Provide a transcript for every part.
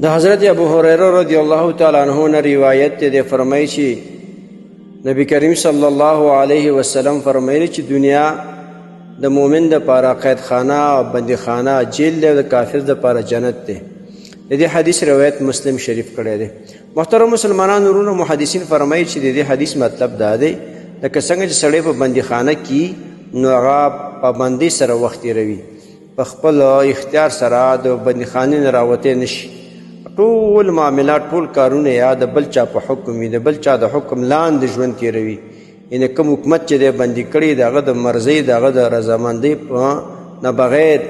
د حضرت ابو هريره رضی الله تعالی عنہ نه روایت دی، دی فرمایي چې نبی کریم صلی الله علیه وسلم فرمایلی چې دنیا د مؤمن د پاره قید خانه او بندیخانه جیل دی او د کافر د پاره جنت دی. د دې حدیث روایت مسلم شریف کړی دی. محترم مسلمانانو ورونو، محدثین فرمایي چې د دې حدیث مطلب دا دی، لکه څنګه چې سړی په بندیخانه کې نو هغه پابندۍ سره وخت تېروي، په خپل اختیار سره د بندیخانې نه راوتی نه شي، ټول معاملات ټول کارونه یا د بل چا په حکم وي، د بل چا د حکم لاندې ژوند تېروي. یعنې کوم حکومت چې دی بندي کړي، د هغه د مرضۍ د هغه د رضامندۍ په نه بغیر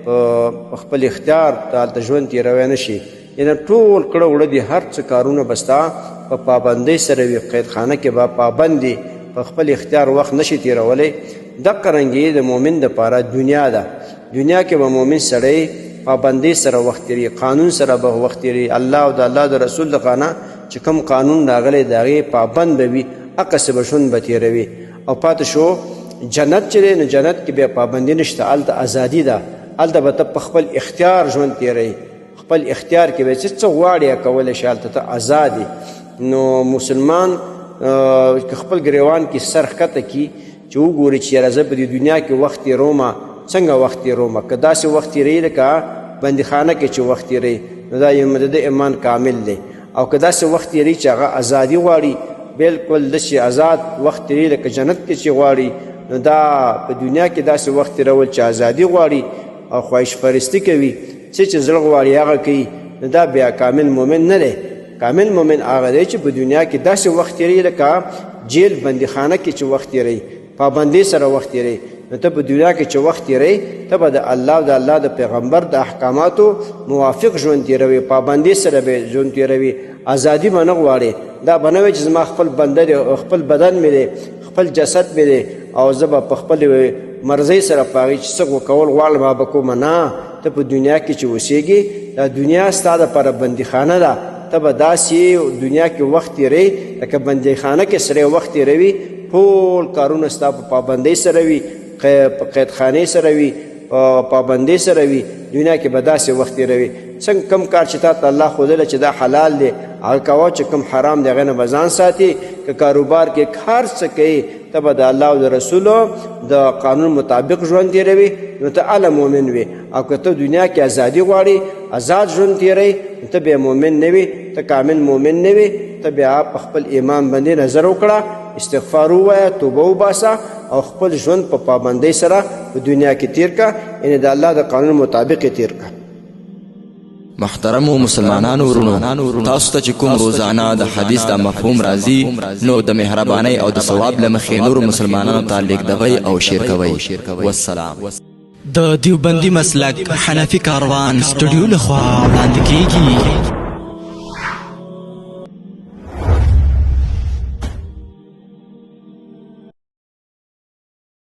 په خپل اختیار ته هلته ژوند تېروی نه شي. یعنې ټول کړه وړه دي، هر څه کارونه به ستا په پابندۍ سره وي، قیدخانه کې به پابند دي، په خپل اختیار وخت نشي تېرولی. دقه رنګې د مؤمن دپاره دنیا ده، دنیا کې به مؤمن سړی پابندۍ سره وخت تېروي، قانون سره به وخت تېروي، الله او د الله د رسول د خانه چې کوم قانون راغلی د هغې پابند به وي، هغسې به ژوند به تېروي. او پاتې شو جنت چې دی، نو جنت کې بیا پابندي نشته، هلته ازادي ده، هلته به ته په خپل اختیار ژوند تېروي، خپل اختیار کې به چې څه غواړي کولی شي، هلته ته ازاد یې. نو مسلمان که خپل ګریوان کې سر ښکته کړي چې وګوري چې یاره زه په دې دنیا کې وخت تېرومه، څنګه وخت تېرومه، که داسې وخت تېروي لکه بندیخانه کې چې وخت تېروي، نو دا د ده ایمان کامل دی. او که داسې وخت تېروي چې هغه ازادي غواړي، بالکل داسې ازاد وخت تېروي لکه جنت کې چې غواړي، نو دا په دنیا کې داسې وخت تېرول چې ازادي غواړي او خواهش پرستي کوي، څه چې زړه غواړي هغه کوي، نو دا بیا کامل مؤمن نه دی. کامل مؤمن هغه دی چې په دنیا کې داسې وخت تېروي لکه جیل بندیخانه کې چې وخت تېروي، پابندۍ سره وخت تېروي. نو ته په دنیا کې چې وخت تېروي، ته به د الله او د الله د پیغمبر د احکاماتو موافق ژوند تېروي، پابندۍ سره به ژوند تېروي، ازادي به نه غواړې. دا به نه وي چې زما خپل بنده دی، خپل بدن مې دی، خپل جسد مې دی او زه به په خپلې مرضۍ سره په هغې چې څه کول غواړم هغه به کوم. نه، ته په دنیا کې چې اوسېږې، دا دنیا ستا دپاره بندیخانه ده، ته به داسې دنیا کې وخت تېروې لکه بندیخانه کې سړی وخت تېروي، ټول کارونه ستا په پابندۍ سره وي، په قیدخانې سره وي، په پابندۍ سره وي، دنیا کې به داسې وخت تېروي. څنګه کوم کار چې تا ته الله ښودلی چې دا حلال دی هغه کوه، چې کوم حرام دی هغې نه به ځان ساتي. که کاروبار کې هر څه کوي، ته به د الله او د رسول د قانون مطابق ژوند تېروي، نو ته هله مؤمن وي. او که ته دنیا کې ازادي غواړي، ازاد ژوند تېروي، نو ته بیا مؤمن نه وي، ته کامل مؤمن نه وي. ته بیا په خپل ایمان باندې نظر وکړه، استغفار ووایه، توبه وباسه او خپل ژوند په پابندۍ سره په دنیا کې تېر کړه، یعنې د الله د قانون مطابق یې تېر کړه. محترمو مسلمانانو ورونو، تاسو ته چې کوم روزانه د حدیث دا مفهوم راځي، نو د مهربانۍ او د ثواب له مخې نورو مسلمانانو ته لیږدوئ او شیر کوئ. والسلام. د دیوبندي مسلک حنفي کاروان سټډیو لخوا وړاندې کیږي.